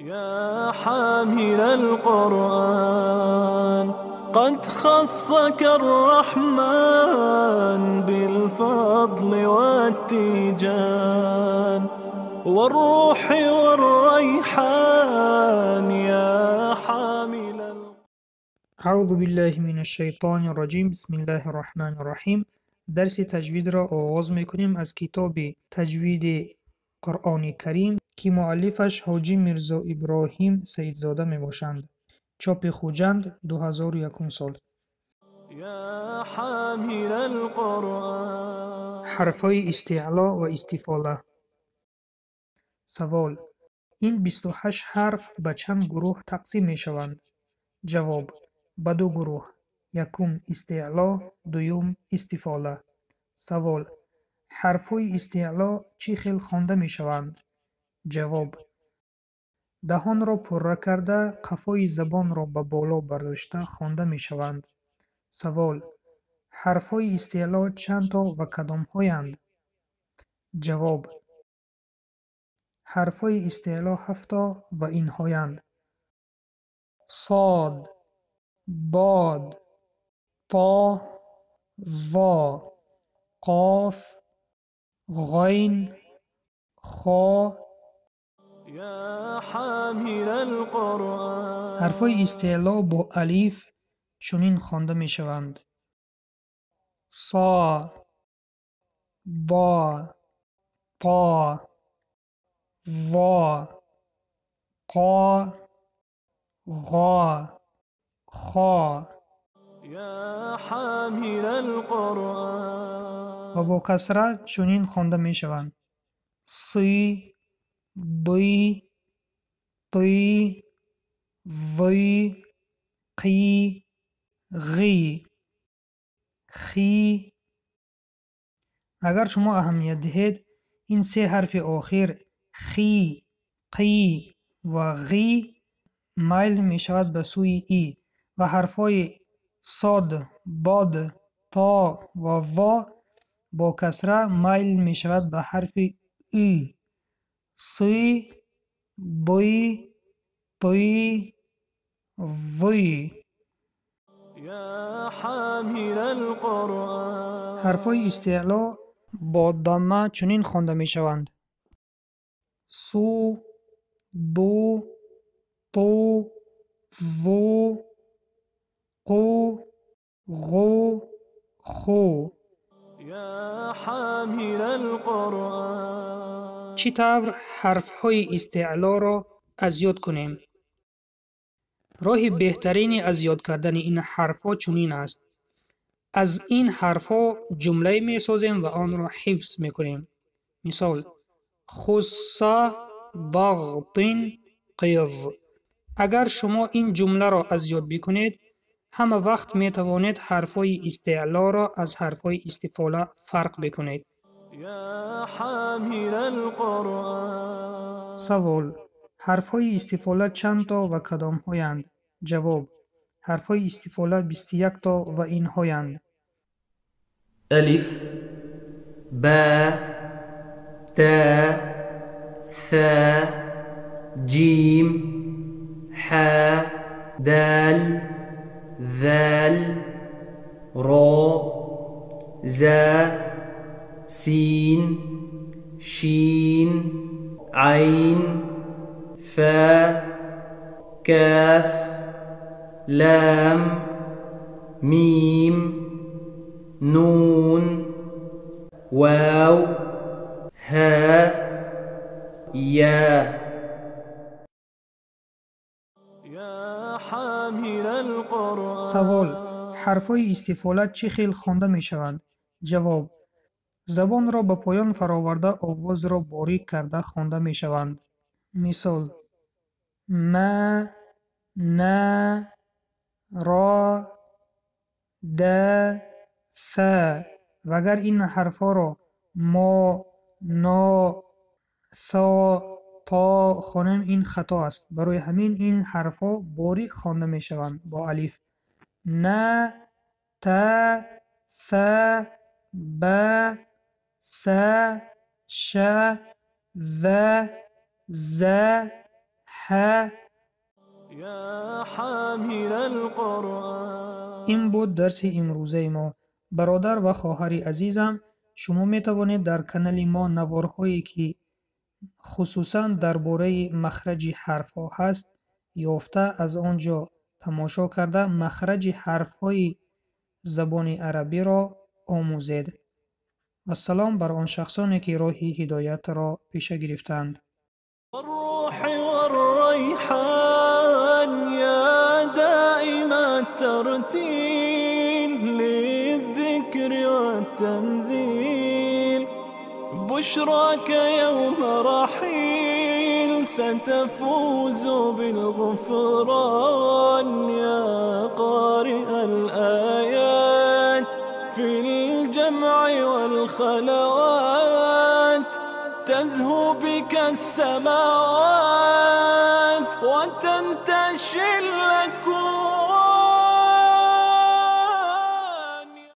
يا حامل القرآن قد خصك الرحمن بالفضل والتيجان والروح والريحان يا حامل. اعوذ بالله من الشیطان الرجیم. بسم الله الرحمن الرحیم. درس تجوید را آغاز میکنیم از کتاب تجوید قرآن کریم که مؤلفش حاجی میرزا ابراهیم سیدزاده میباشند. چاپ خوجند 2001 سال. یا حامل القرآن. حرفهای استعلا و استفاله. سوال: این 28 حرف به چند گروه تقسیم میشوند؟ جواب: به دو گروه، یکم استعلا، دوم استفاله. سوال: حرفهای استعلا چی خیل خوانده میشوند؟ جواب: دهان را پره کرده، قفای زبان را به بالا برداشته خوانده میشوند. سوال: حرفهای استعلا چند تا و کدامهایند؟ جواب: حرفهای استعلا 7 تا و اینهایند: صاد، باد، طا، ظا، قاف، غین، خا. یا حامل القرآن. حرفهای استعلا با الف چنین خوانده میشوند: صا، با، طا، ظا، قا، غا، خا. یا حامل القرآن. و با کسره چنین خوانده میشوند: سی، بی، تی، ذی، قی، غی، خی. اگر شما اهمیت دهید، این سه حرف آخر خی، قی و غی میل می شود به سوی ای و حرفهای صاد، باد، تا و ظا با کسره میل می شود به حرف ای. سی، بی، تی، ذی. یا حامل القرآن. حرفهای استعلا با ضمه چنین خوانده می شوند: سو، دو، تو، ذو، قو، غو، خو. یا حامل القرآن. چی طور حرفهای استعلا را از یاد کنیم؟ راه بهترین از یاد کردن این حرفها چنین است: از این حرفها جمله می سازیم و آن را حفظ می کنیم. مثال: خص ضغط قیض. اگر شما این جمله را از یاد بکنید، همه وقت می توانید حرفهای استعلا را از حرفهای استفاله فرق بکنید. یا حامل القرآن. سوال: حرفهای استفاله چند تا و کدامهایند؟ جواب: حرفهای استفاله 21 تا و اینهایند: الف، با، تا، ثا، جیم، حا، دال، ذال، را، زا، سین، شین، عین، فا، کاف، لام، میم، نون، واو، ها، یا. یا حامل القرآن. سوال: حرفهای استفاله چه خیل خوانده میشوند؟ جواب: زبان را به پایان فراورده، آواز را باریک کرده خوانده میشوند. مثال: ما، نا، را، د، ث. و اگر این حرفها را ما، نا، ثا، تا خوانیم، این خطا است. برای همین این حرفها باریک خوانده میشوند با الف: ن، ت، ث، ب، س، ش، ذ، ز، ҳа. يا حامل القرآن. Ин буд дарси имрӯзаи мо. Бародар ва хоҳари азизам, шумо метавонед дар канали мо наворҳое, ки хусусан дар бораи махраҷи ҳарфҳо ҳаст, ёфта, аз он ҷо тамошо карда, махраҷи ҳарфҳои забони арабиро омӯзед. Вассалом бар он шахсоне, ки роҳи ҳидоятро пеша гирифтаанд. والروح والريحان يا دائم الترتيل للذكر والتنزيل، بشراك يوم رحيل ستفوز بالغفران. يا قارئ الآيات في الجمع والخلوات، تزهو بك السماوات وتنتشي الأكوان.